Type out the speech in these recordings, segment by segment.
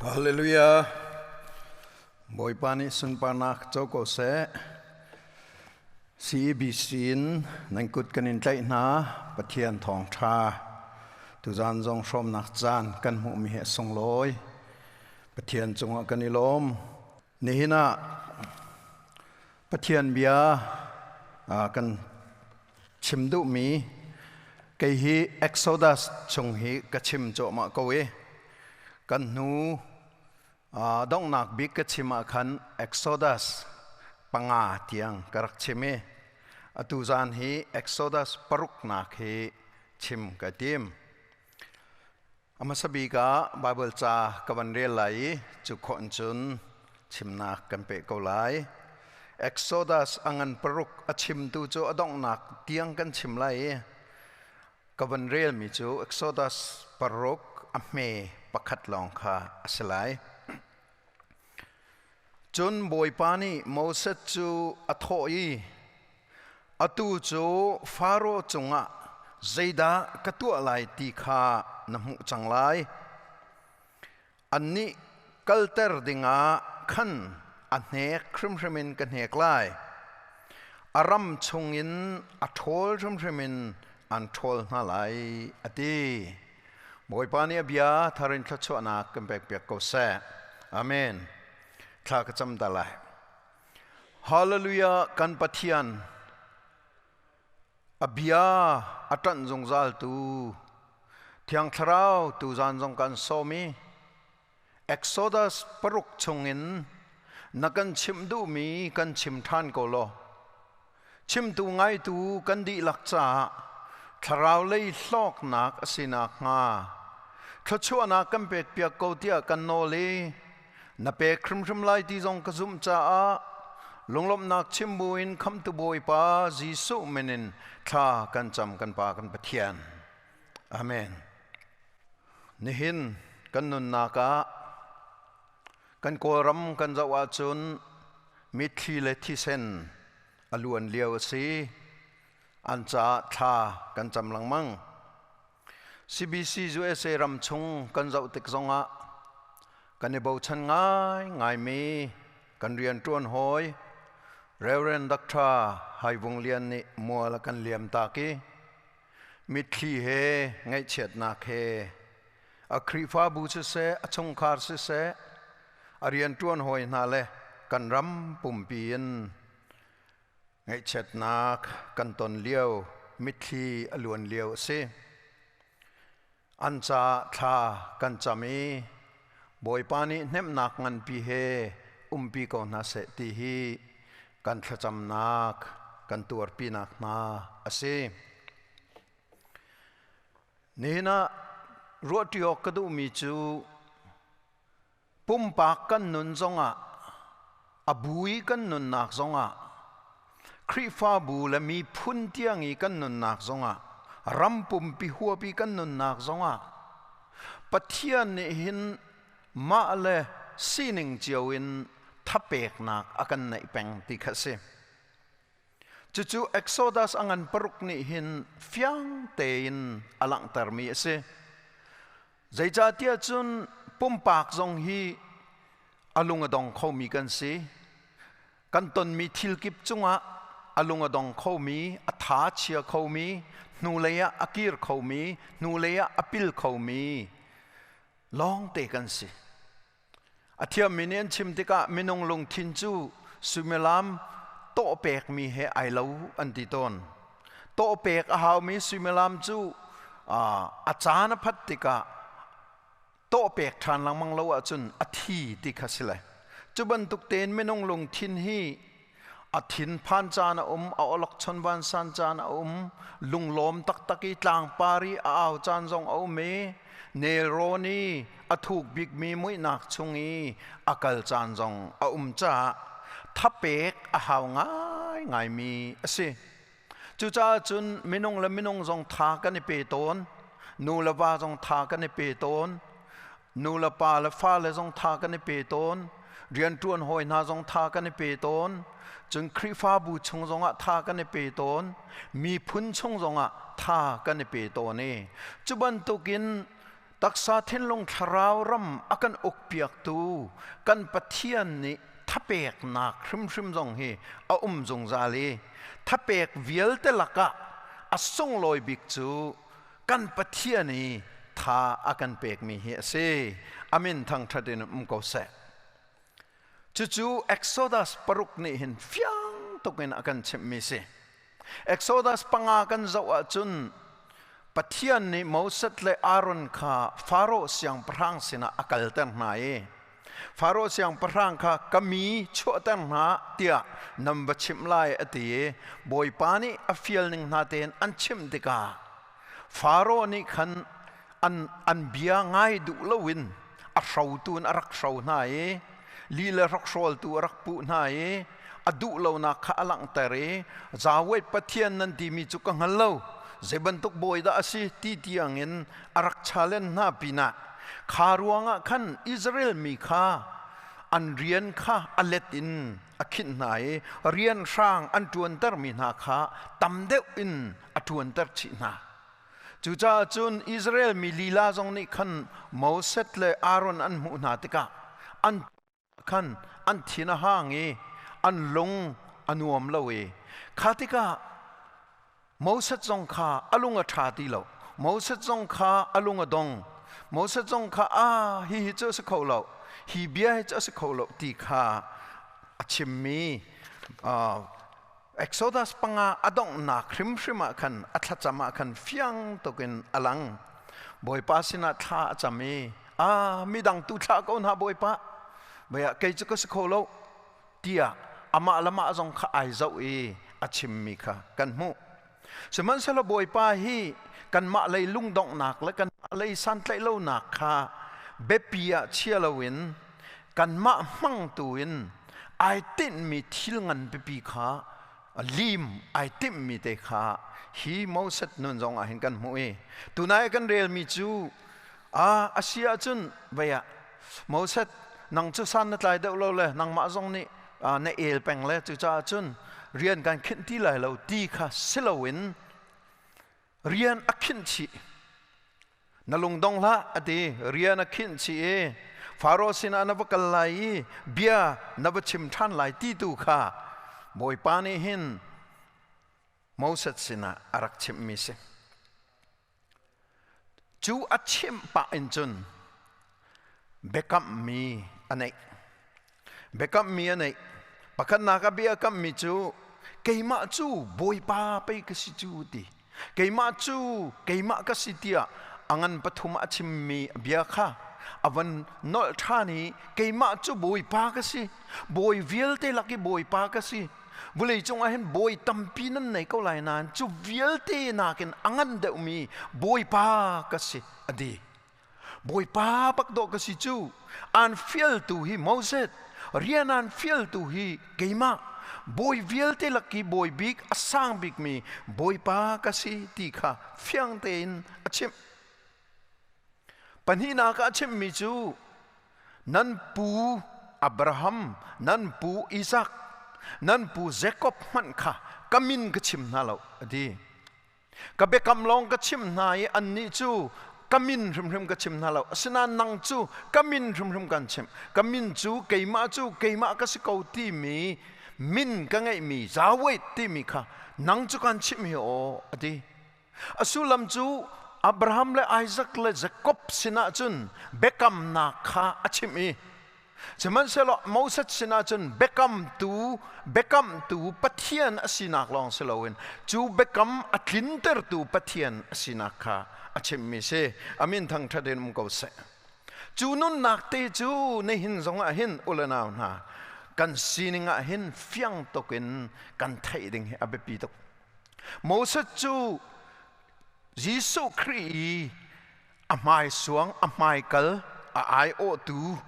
Hallelujah. Bawipa nih sunparnak co ko seh. CEBC in nan kut kan in tlaih hna. Pathian thawngṭha tuzaan zong hrawmnak caan kan hmuhmi hi a sunglawi. Pathian cungah kan i lawm. Nihin ah Pathian bia kan chim duhmi kei hi Exodus chung hi ka chim cuahmah ko i kan hnu donghnak bik ka chim ah khan Exodus 5 tiang ka rak chim i atu zan hi Exodus paruknak hi chim ka tim. A hmasa bik ah Baibal ca ka van rel lai i cu khawh in cun chimnak kan peh ko lai. Exodus a ngan 6 a chimtu cu a donghnak tiang kan chim lai i ka van relmi cu Exodus 6 a hme pakhat lawng kha a si lai. Cun Bawipa nih Moses cu a thawh i, Atu cu Faro cungah zeidah ka tuah lai ti kha na hmuh cang lai. Annih kalter dingah khan a hnek hrimhrim in ka hnek lai. A ram chungin a ṭhawl hrimhrim in an ṭhawl hna lai, a ti. Bawipa nih a bia thar in thluachuahnak kan pekpiak ko seh. Amen. Thla ka cam ta lai. Hallelujah kan Pathian a bia a ṭanh zungzal tu Thiang Thlarau tu zan zong kan sawm i Exodus 6 chungin na kan chimh duhmi kan chim ṭhan ko law chimtu ngaitu kan dihlak caah thlarau lei hlawknak a si nakhnga thluachuahnak kan pekpiak ko tiah kan nawl i na pek hrimhrim lai ti zong ka zumh caah lunglawmhnak chim buin khamtu Bawipa Jesuh min in thla kan cam kan Pa kan Pathian. Amen. Nihin kan nunnak ah kan Kawlram kan zoh ahcun mitthli le thisen a luan lio a si. An caah thla kan cam lengmang. CBC USA ram chung kan zoh tik zongah kan i bochan ngaingaimi kan rianṭuan hawi Reverend Dr. Hai Vung Lian nih mual a kan liam tak i mitthli he ngaihchiatnak he a Khrihfabu siseh a chungkhar siseh a rianṭuan hawi hna le kan ram pumpi in Ngaihchiatnak kan ton lio, mitthli a luan lio a si. An caah thla kan cam i Bawipa nih hnemhnak nganpi he umpi ko hna seh ti hi kan thlacamnak kan tuarpinak hna a si. Nihin ah ruahṭi awk ka duhmi cu Pumpak kan nun zongah, a bu i kan nunnak zongah, Khrihfabu le miphun tiang i kan nunnak zongah, ram pumpi huap i kan nunnak zongah, Pathian nih hin mah le sining cio in thapeknak a kan neih peng ti kha a si. Cucu Exodus a ngan 6 nih hin fiang tein a langhtermi a si. Zeicahtiah cun pumpak zong hi a lung a dong khomi kan si. Kan tonmi thil kip cungah a lung a dong khomi, a tha chia khomi, hnulei ah a kir khomi, hnulei ah a pil khomi lawngte kan si. A thiammi nih an chim tikah minung lungthin cu suimilam tawh pekmi he ai lo an ti tawn. Tawh pek a haumi suimilam cu a caan a phat tikah tawh pek ṭhan lengmang lo ahcun a thi ti kha si lai. Cu bantuk tein minung lungthin hi a thinphan caan a um, a awlokchon vansan caan a um, lunglawm taktak i tlangpar i a au caan zong a um i nelrawn i a thuk bikmi muihnak chung i a kal caan zong a um caah thapek a hau ngaingaimi a si. Cucaah cun minung le minung zong tha kan i pe tawn, nu le va zong tha kan i pe tawn, nu le pa le fale zong tha kan i pe tawn, rianṭuan hawi hna zong tha kan i pe tawn, cun Khrihfabu chung zongah tha kan i pe tawn, miphun chung zongah tha kan i pe tawn i cu bantukin Taksa thinlung thlarau ram a kan ukpiaktu kan Pathian nih thapeknak hrimhrim zong hi a um zungzal i thapek vialte lakah a sunglawi bik cu kan Pathian i tha a kan pekmi hi a si. Amin thangṭhat in um ko seh. Cucu Exodus 6 nih hin fiang tuk in a kan chimhmi si. Exodus 5 kan zoh ahcun Pathian nih Moses le Aaron kha Faro siangpahrang sinah a kalter hna i Faro siangpahrang kha ka mi chuahter hna tiah nan va chimh lai a ti i Bawipa nih a fial ning hna tein an chimh tikah Faro nih khan an bia ngai duh loin a hrotu in a rak hro hna i li le hrokhrawltu a rak puh hna i a duh lonak kha a langhter i Yahweh Pathian nan timi cu ka hngal lo, zei bantuk bawi dah a si ti tiangin a rak challenge hna pinah kha ruangah khan Israel mi kha an rian kha a let in a khinh hna i rian hrang an ṭuantermi hna kha tam deuh in a ṭuanter chih hna. Cucaah cun Israel mi lila zong nih khan Moses le Aaron an hmuh hna tikah an khan an thin a hang i an lung a nuam lo i kha tikah Moses zong kha a lung a ṭha ti lo. Moses zong kha a lung a dong. Moses zong kha, "Ah, hihi cu a si kho lo, hi bia hi cu a si kho lo," ti kha a chimmi Exodus 5 a donghnak hrimhrim ah khan a thlacam ah khan fiang tukin a lang. Bawipa sinah thla a cam i, "Ah, midang tu thlah ko hna, Bawipa, baya kei cu ka si kho lo," tiah amah le mah zong kha ai zoh i a chimmi kha kan hmuh. Sihmanhsehlaw Bawipa hi kanmah lei lungdonghnak le kanmah lei santlaih lonak kha biapi ah chia loin kanmah hmangtu in ai tinhmi thil ngan pipi kha lim ai timhmi te kha hi Moses nun zong ah hin kan hmuh i tunai kan relmi cu a asi ahcun vei ah, "Moses, nang cu san na tlai deuh lo le nangmah zong nih na el peng le cucaah cun rian kan khinh ti lai lo," ti kha si loin rian a khinh chih. "Na lungdong hlah," a ti. Rian a khinh chih i Faro sinah na va kal lai i bia na va chim ṭhan lai ti tu kha Bawipa nih hin Moses sinah a rak chimhmi si. Cu a chimh pah in cun biakammi a neih. Biakammi a neih. Pakhatnak a bia kammi cu, "Keimah cu Bawipa pei ka si cu," ti. "Keimah cu keimah ka si," tiah a ngan pathum a chimmi bia kha a van nolh ṭhan i, "Keimah cu Bawipa ka si. Bawi vialte lak i Bawipa ka si. Vawleicung ah hin bawi tampi nan nei ko lai nain cu vialte nakin a ngan deuhmi Bawipa ka si," a ti. Bawipa bak dawh ka si cu. An fialtu hi Moses, rian an fialtu hi keimah, bawi vialte lak i bawi bik, a sang bikmi Bawipa ka si ti kha fiang tein a chimh. Pahnihnak ah a chimhmi cu, "Nan pu Abraham, nan pu Isaac, nan pu Jacob hmanh kha ka min ka chim hna lo," a ti. "Ka biakam lawng ka chim hna i annih cu ka min hrimhrim ka chim hna lo. Asinain nang cu ka min hrimhrim kan chimh. Ka min cu keimah cu keimah ka si ko timi min ka ngeihmi Yahweh timi kha nang cu kan chimh hi aw," a ti. A sullam cu Abraham le Isaac le Jacob sinah cun biakamnak kha a chimh i sihmanhsehlaw Moses sinah cun biakamtu Pathian a sinak lawng si loin cu biakam a tlintertu Pathian a sinak kha a chimmi si. Amin thangṭhat in um ko seh. Cu nunnak te cu nihin zongah hin u le nau hna kan sining ah hin fiang tuk in kan theih ding hi a biapi tuk. Moses cu Jesuh Khrih i a hmaisuang, a hmaikal, a aiawhtu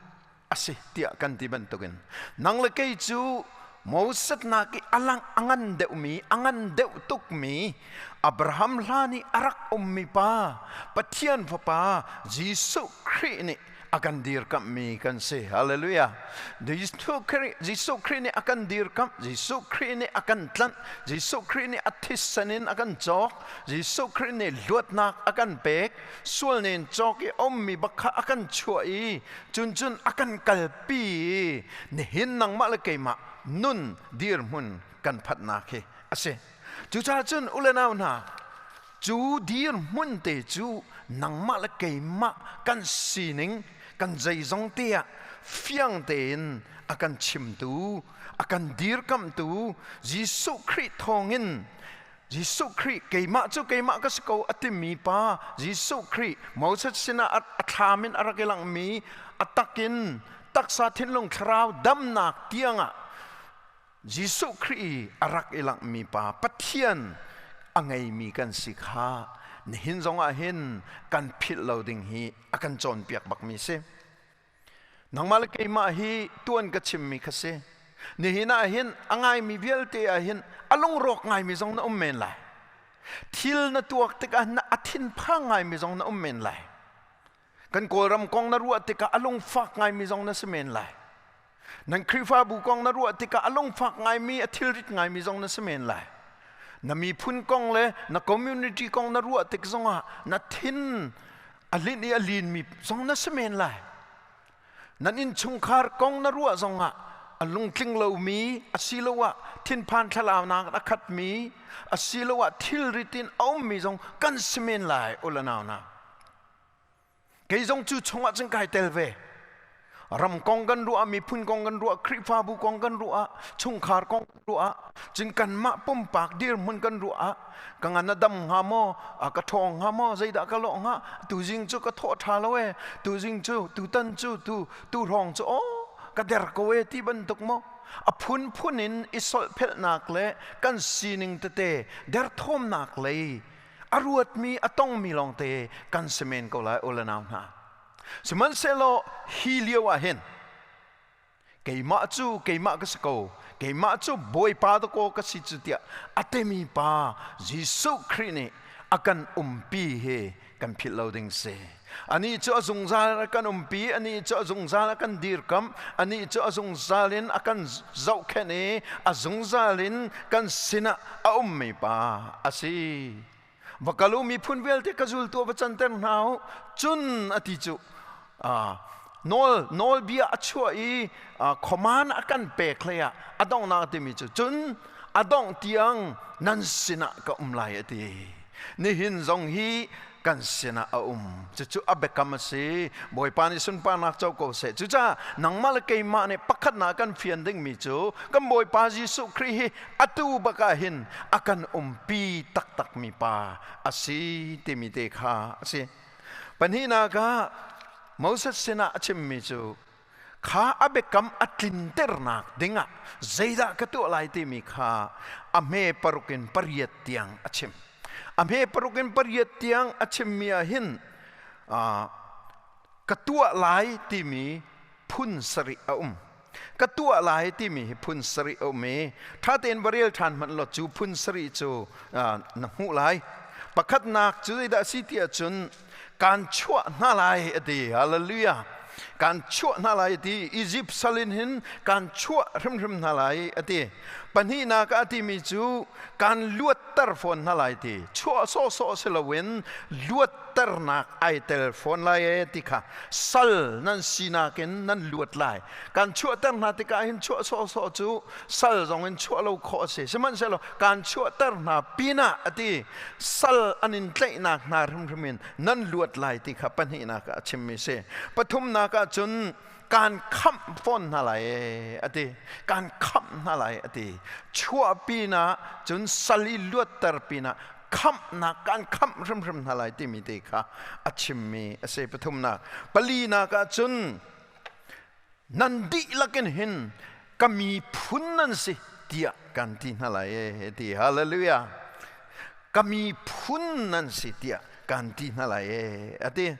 a si tiah kan ti bantukin nang le kei cu Moses nak i a lang a ngan deuhmi, a ngan deuh tukmi, Abraham hlan i a rak ummi pa, Pathian Fapa Jesuh Khrih nih a kan dirkamhmi kan si. Hallelujah. Jesuh Khrih Jesuh Khrih nih a kan dirkamh, Jesuh Khrih nih a kan tlanh, Jesuh Khrih nih a thisen in a kan cawk, Jesuh Khrih nih luatnak a kan pek, sual nen cawk i ummi bak kha a kan chuah i cun cun a kan kalpi i nihin nangmah le keimah nun dirhmun kan phatnak hi a si. Cucaah cun u le nau hna, cu dirhmun te cu nangmah le keimah kan sining, kan zeizong te ah fiang tein a kan chimtu, a kan dirkamhtu Jesuh Khrih thawngin Jesuh Khrih keimah cu keimah ka si ko a timi pa Jesuh Khrih Moses sinah a thlam in a rak i langhmi a takin taksa thinlung thlarau damnak tiangah Jesuh Khrih i a rak i langhmi pa Pathian a ngeimi kan si kha nihin zongah hin kan philh lo ding hi a kan cawnpiak bakmi si. Nangmah le keimah hi tuan ka chimmi kha si. Nihin ah hin a ngaimi vialte ah hin a lungrawk ngaimi zong na um men lai. Thil na tuak tikah na a thinphang ngaimi zong na um men lai. Kan Kawlram kong na ruah tikah a lungfak ngaimi zong na si men lai. Nan Khrihfabu kong na ruah tikah a lungfak ngaimi, a thilrit ngaimi zong na si men lai. Na miphun kong le na community kong na ruah tik zongah na thin a linh i a linmi zong na si men lai. Nan innchungkhar kong na ruah zongah a lungtling lomi asiloah thinphan thlalaunak a khatmi asiloah thilrit in a ummi zong kan si men lai u le nau hna. Kei zong cu chungah cun kai tel ve. Ram kong kan ruah, miphun kong kan ruah, Khrihfabu kong kan ruah, chungkhar kong kan ruah, cun kanmah pumpak dirhmun kan ruah, ka ngan a dam hnga maw, ka ṭhawng hnga maw, zeidah ka lawh hnga, tuzing cu ka thawh ṭha lo e, tuzing cu, tutan cu, tu tu hrawng cu aw, ka der ko e ti bantuk maw? A phunphun in i solhphelhnak le kan sining tete derthawmnak lei a ruatmi a tongmi lawngte kan si men ko lai u le nau hna. Sihmanhsehlaw hi lio ah hin keimah cu keimah ka si ko, keimah cu Bawipa dakaw ka si cu tiah a temi pa Jesuh Khrih nih a kan umpi hi kan philh lo ding si. Anih cu a zungzal a kan umpi, anih cu a zungzal a kan dirkamh, anih cu a zungzal in a kan zohkhenh i a zungzal in kan sinah a ummi pa a si. Va kal u miphun vialte ka zultu va canter hna u. Cun a ti cu nawl nawlbia a chuah i command a kan pek hlei ah a donghnak timi cu cun a dongh tiang nan sinah ka um lai a ti. Nihin zong hi kan sinah a um. Cucu a biakam a si. Bawipa nih sunparnak co ko seh. Cucaah nangmah le keimah nih pakhatnak kan fian dingmi cu kan Bawipa Jesuh Khrih hi atu bak ah hin a kan umpi taktakmi pa a si timi te kha a si. Pahnihnak ah Moses sinah a chimmi cu kha a biakam a tlinternak dingah zeidah ka tuah lai timi kha a hme paruk in pariat tiang a chim. A hme paruk in pariat tiang a chimmi ah hin ka tuah lai timi phun sarih a um. Ka tuah lai timi hi phun sarih a um i ṭha tein va rel ṭhan hmanh law cu phun sarih cu na hmuh lai. Pakhatnak cu zeidah a si ti ahcun kaan chuah hna lai a ti. Hallelujah. Kaan chuah hna lai a ti. Egypt sal in hin kaan chuah hrimhrim hna lai a ti. Pahnihnak ah a timi cu kaan luatter fawn hna lai ti. Chuah sawhsawh si loin luatternak ai tel fawn lai e ti kha sal nan sinak in nan luat lai. Kaan chuahter hna tikah hin chuah sawhsawh cu sal zong in chuah lo khawh a si. Sihmanhsehlaw kaan chuahter hna pinah a ti sal an in tlaihnak hna hrimhrim in nan luat lai ti kha pahnihnak ah a chimmi si. Pathumnak ah cun kaan khamh fawn hna lai e a ti. Kaan khamh hna lai a ti. Chuah pinah cun sal i luatter pinah khamhnak kaan khamh hrimhrim hna lai timi te kha a chimmi a si pathumnak. Palinak ah cun nan dihlak in hin ka miphun nan si tiah kan ti hna lai e ti. Hallelujah. Ka miphun nan si tiah kan ti hna lai e a ti.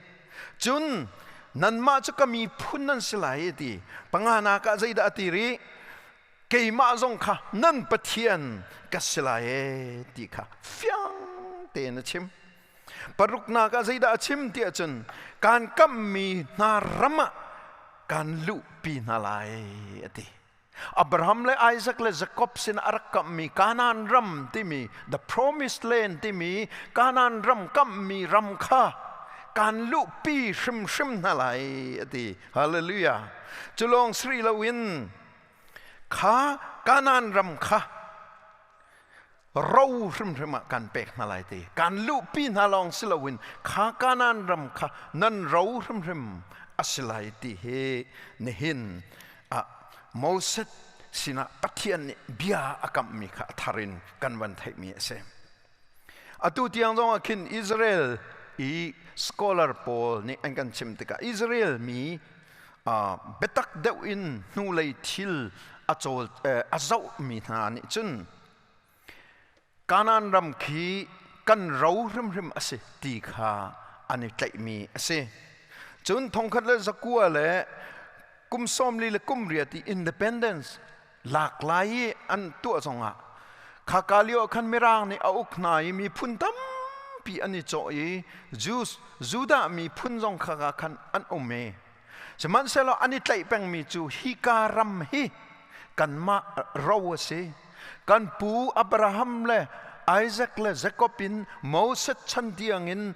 Cun nanmah cu ka miphun nan si lai e ti. Panganak ah zeidah a ti rih? Keimah zong kha nan Pathian ka si lai e ti kha fiang tein a chim. Paruknak ah zeidah a chim ti ahcun Kan kammi hna ram ah kan luhpi hna lai a ti. Abraham le Isaac le Jacob sin a rak kamhmi Kanaan ram timi the promised land timi Kanaan ram kamhmi ram kha kan luhpi hrimhrim hna lai a ti. Hallelujah. Cu lawng sri loin kha Kanaan ram kha ro hrimhrim ah kan pek hna lai ti. Kan luhpi hna lawng si loin kha Kanaan ram kha nan ro hrimhrim a si lai ti hi nihin ah Moses sinah Pathian nih bia a kamhmi kha a thar in kan van theihmi a si. Atu tiang zong ah khin Israel i scholar pawl nih an kan chim tikah Israel mi biatak deuh in hnulei thil a cawl a zohmi hna nih cun Kanaan ram khi kan ro hrimhrim a si ti kha an i tlaihmi a si. Cun thongkhat le zakua le kum sawmli le kum riat i independence lak lai i an tuah zongah khaka lio ah khan Mirang nih a uk hna i miphun tampi an i cawh i Jews Judah miphun zong khaka khan an um i sihmanhsehlaw an i tlaih pengmi cu hika ram hi kanmah ro a si. Kan pu Abraham le Isaac le Jacob in Moses chan tiangin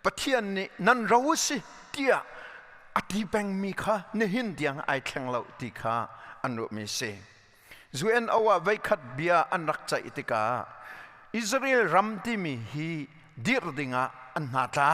Pathian nih nan ro a si tiah a ti pengmi kha nihin tiang ai thleng lo ti kha an ruahmi a si. UNO ah voikhat bia an rak ceih tikah Israel ram timi hi dirh dingah an hna tla.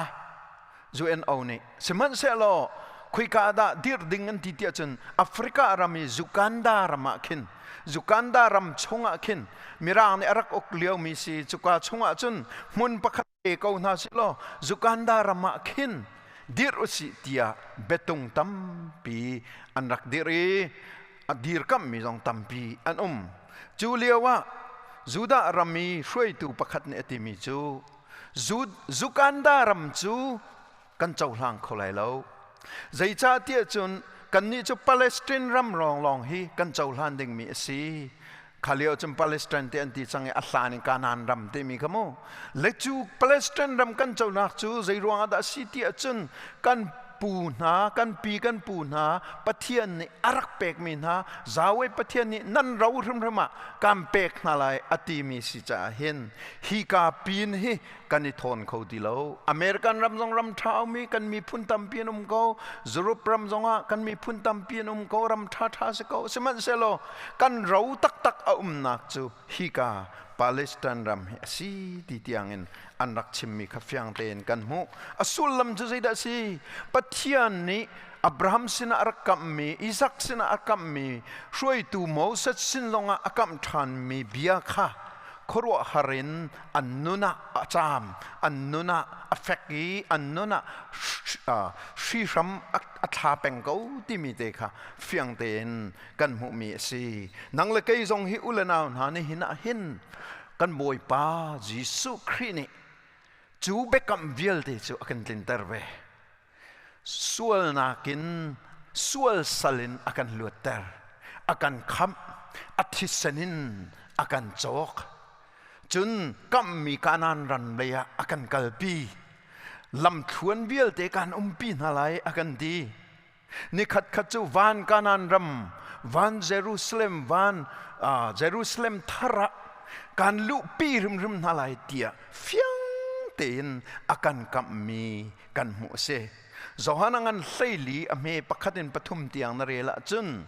UNO nih sihmanhsehlaw khoika dah dirh ding an ti tiah cun Africa ram i Uganda ram ah khin Uganda ram chungah khin Mirang nih a rak uk liomi si cuka chungah cun hmun pakhat pe ko hna silaw Uganda ram ah khin dirh usih tiah biatung tampi an rak dirh i a dirkamhmi zong tampi an um. Cu lio ah Judah ram i hruaitu pakhat nih a timi cu Uganda ram cu kan cohlang kho lai lo. Zeicahtiah cun kannih cu Palestine ram lawnglawng hi kan cohlan dingmi a si. Kha lio cun Palestine te an ti cang i a hlan in Kanaan ram timi kha mu. Le cu Palestine ram kan conak cu zei ruangah dah a si ti ahcun kan pu hna, kan pi kan pu hna Pathian nih a rak pekmi hna Yahweh Pathian nih nan ro hrimhrim ah kan pek hna lai a timi si caah hin hika pin hi kan i thawn kho ti lo. American ram zong ram ṭha umi kan miphun tampi an um ko. Europe ram zongah kan miphun tampi an um ko. Ram ṭha ṭha si ko. Sihmanhsehlaw kan ro taktak a umnak cu hika Palestine ram hi a si ti tiangin an rak chimmi kha fiang tein kan hmuh. A sullam cu zeidah a si? Pathian nih Abraham sinah a rak kamhmi, Isaac sinah a kamhmi, hruaitu Moses sin zongah a kamh ṭhanmi bia kha khuaruahhar in an nun ah a caam, an nun ah a fek i an nun ah hrihram a thla peng ko timi te kha fiang tein kan hmuhmi a si. Nang le kei zong hi u le nau hna nihin ah hin kan Bawipa Jesuh Khrih nih cu biakam vialte cu a kan tlinter ve. Sualnak in sual sal in a kan luatter, a kan khamh, a thisen in a kan cawk. Cun kamhmi Kanaan ram lei ah a kan kalpi. Lamthluan vialte kan umpi hna lai a kan ti. Nikhat khat cu van Kanaan ram, van Jerusalem, van Jerusalem thar ah kan luhpi hrimhrim hna lai tiah fiang tein a kan kamhmi kan hmuh a si. Johan a ngan 14 a hme pakhat in pathum tiang na rel ahcun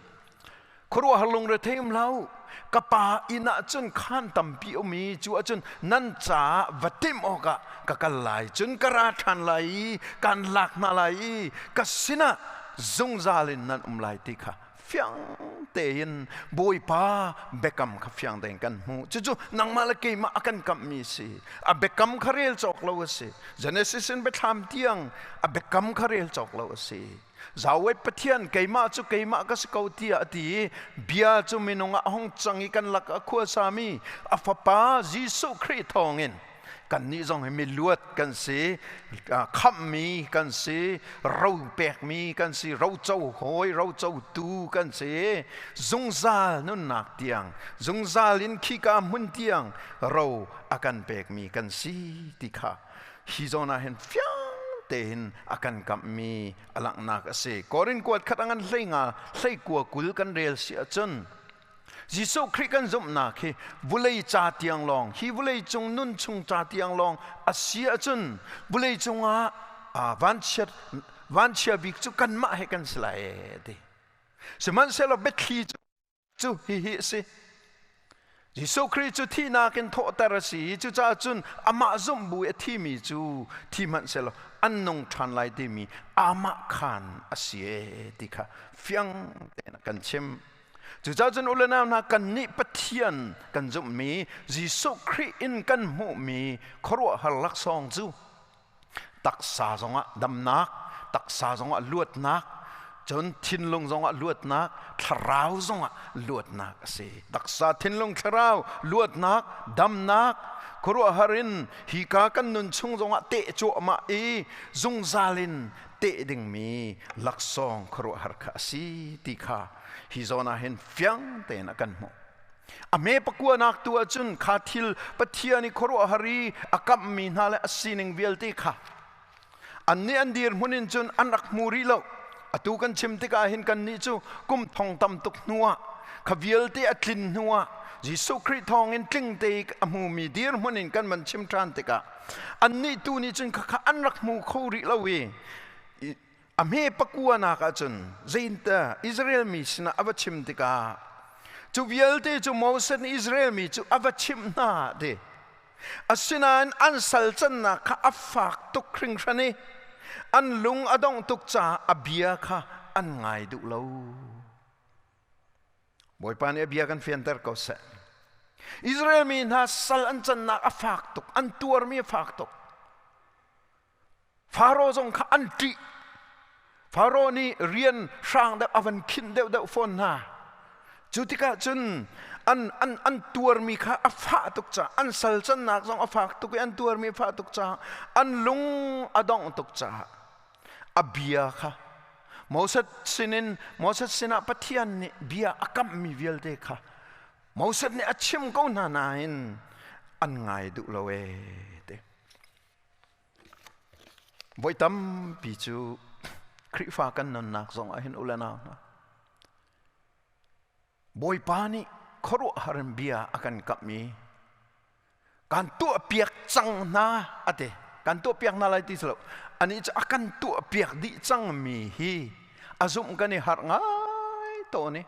khuaruahhar lungrethei um hlah u ka pa inn ah cun khaan tampi um i cu ahcun nan caah va timh awkah ka kal lai cun ka ra ṭhan lai i kan lak hna lai i ka sinah zungzal in nan um lai ti kha fiang tein Bawipa biakam kha fiang tein kan hmuh. Cucu nangmah le keimah a kan kamhmi a si. A biakam kha rel cawk lo a si. Genesis in biathlam tiang a biakam kha rel cawk lo a si. Yahweh Pathian keimah cu keimah ka si ko tiah a ti i bia cu minung ah a hung cang i kan lakah khuasami a fapa Jesuh Khrih thawngin kannih zong hi miluat kan si, khamhmi kan si, ro pekmi kan si, roco hawi, rocotu kan si, zungzal nunnak tiang, zungzal in khika hmun tiang ro a kan pekmi kan si ti kha hi zawn ah hin fiang. tein a kan kamhmi a langhnak a si. Korin kuat khat a ngan hlei nga hlei kua 20 kan rel si ahcun Jesuh Khrih kan zumhnak hi vulei ca tiang lawng, hi vulei cung nun chung ca tiang lawng a si ahcun vulei cungah vanchiat vanchia bik cu kanmah he kan si lai ti. Sihmanhsehlaw biathli cu hihi a si. Jesuh Khrih cu thihnak in thawhter a si i cucaah cun amah zumh bu i a thimi cu thi hmanh sehlaw an nung ṭhan lai timi amah khan a si e ti kha fiang tein a kan chimh. Cucaah cun u le nau hna, kannih Pathian kan zumhmi Jesuh Khrih in kan hmuhmi khuaruahhar laksawng cu taksa zongah damnak, taksa zongah luatnak, cun thinlung zongah luatnak, thlarau zongah luatnak a si. Taksa, thinlung, thlarau luatnak, damnak, khuaruahhar in hika kan nun chung zongah teh cuahmah i zungzal in teh dingmi laksawng khuaruahhar kha a si ti kha hi zawn ah hin fiang tein a kan hmuh. A hme pakuanak tu ahcun kha thil Pathian i khuaruahhar i a kamhmi hna le a sining vialte kha annih an dirhmun in cun an rak hmu rih lo. Atu kan chim tikah hin kannih cu kum thong tam tuk hnuah kha vialte a tlin hnuah Jesuh Khrih thawngin tling te a hmumi dirhmun in kan van chim ṭhan tikah annih tu nih cun khakha an rak hmu kho rih lo i a hme pakuanak ahcun zeinta Israel mi sinah a va chim tikah cu vialte cu Moses nih Israel mi cu a va chimh hna ti. Asinain an sal cannak kha a fak tuk hringhran i an lung a dongh tuk caah a bia kha an ngai duh lo. Bawipa nih a bia kan fianter ko seh. Israel mi hna sal an cannak a fak tuk, an tuarmi a fak tuk. Faro zong kha an ṭih. Faro nih rian hrang deuh a van khinh deuhdeuh fawn hna. Cu tikah cun an tuarmi kha a fah tuk caah, an sal cannak zong a fak tuk i an tuarmi a fah tuk caah, an lung a dongh tuk caah a bia kha Moses sinin Moses sinah Pathian nih bia a kamhmi vialte kha Moses nih a chim ko hna nain an ngai duh lo ee ti. Voi tampi cu Khrihfa kan nunnak zong ah hin u le nau hna, Bawipa nih khuaruahhar in bia a kan kamh i kan tuahpiak cang hna a ti. Kan tuahpiak hna lai ti si lo. Anih cu a kan tuahpiak dih cangmi hi a zumh kan i harh ngai tawn i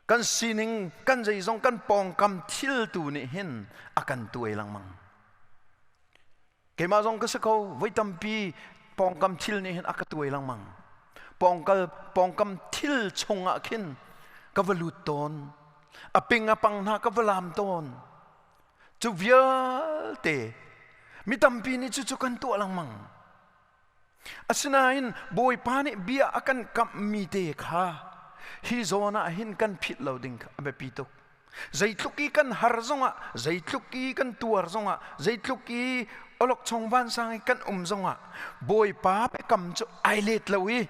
kan sining kan zeizong kan pawngkam thil tu nih hin a kan tuai lengmang. Keimah zong ka si ko, voi tampi pawngkam thil nih hin a ka tuai lengmang. Pawngkam thil chungah khin ka va lut tawn, a ping a pang hna ka va lam tawn. Cu vialte mi tampi nih cucu kan tuah lengmang. Asinain Bawipa nih bia a kan kamhmi te kha hi zawn ah hin kan philh lo ding kha a biapi tuk. Zeitluk i kan har zongah, zeitluk i kan tuar zongah, zeitluk i awlokchong vansang i kan um zongah Bawipa biakam cu ai let lo i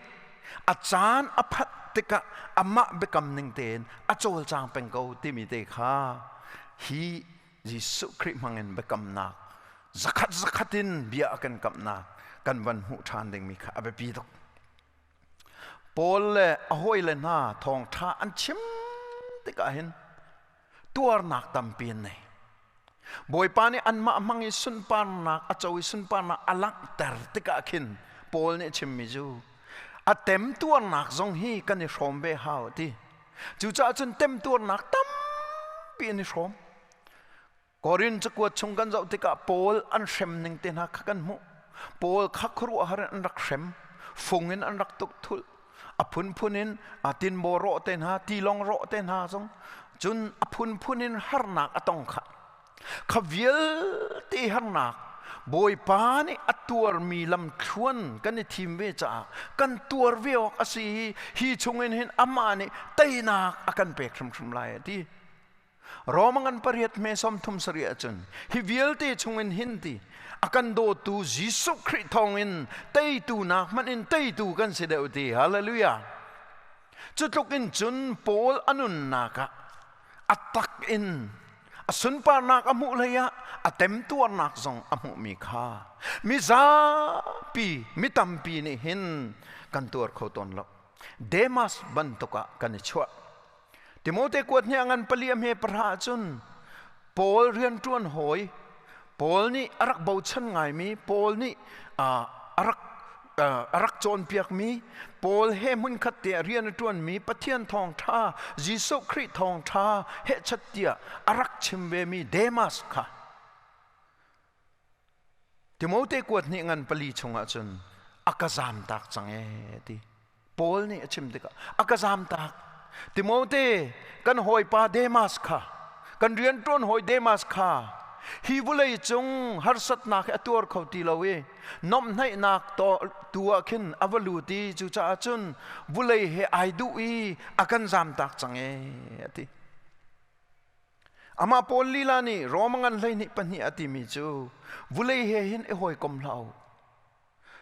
a caan a phanh tikah amah biakam ning tein a cawlcang peng ko timi te kha hi Jesuh Khrih hmangin biakamnak zakhat zakhat in bia a kan kamhnak kan van hmuh ṭhan dingmi kha a biapi tuk. Paul le a hawile hna thawngṭha an chim tikah hin tuarnak tampi an nei. Bawipa nih anmah hmang i sunparnak a co i sunparnak a langhter tikah khin Paul nih a chimmi cu a temtuarnak zong hi kan i hrawm ve hau a ti. Cucaah cun temtuarnak tampi an i hrawm. Korin cakuat chung kan zoh tikah Paul an hrem ning te hna kha kan hmuh. Paul kha khuaruahhar in an rak hrem. Fung in an rak tuk thulh. A phunphun in a tinbaw rawh te hna, tilawng rawh te hna zong cun a phunphun in harnak a tong kha. Kha vialte harnak Bawipa nih a tuarmi lamthluan kan i thim ve caah kan tuar ve awk a si i hi chungin hin amah nih teinak a kan pek hrimhrim lai a ti. Roma ngan pariat hme 37 ahcun hi vialte chungin hin ti a kan dawtu Jesuh Khrih thawngin teitu nak hmanh in teitu kan si deuh ti. Hallelujah. Cu tluk in cun Paul a nunnak ah a tak in A sunparnak a hmuh hlei ah a temtuarnak zong a hmuhmi kha mizapi mi tampi nih hin kan tuar kho tawn lo. Demas bantuk ah kan i chuah. Timote kuat hnih a ngan pali a hme pahra ahcun Paul rianṭuan hawi Paul nih a rak bochan ngaimi Paul nih a rak a rak cawnpiakmi Paul he hmunkhat te ah rian a ṭuanmi Pathian thawngṭha Jesuh Khrih thawngṭha hehchat tiah a rak chim vemi Demas kha Timote kuat hnih ngan pali chungah cun a ka zamtak cang ee ti Paul nih a chim tikah a ka zamtak Timote kan hawipa Demas kha kan rianṭuan hawi Demas kha hi vawlei cung harsatnak hi a tuar kho ti lo i nomhnaihnak tu ah khin a va lut i cucaah cun vawlei he ai duh i a kan zamtak cang ee a ti. Amah Paul lila nih Roma ngan 12 a timi cu vulei he hin i hawikom hlah u.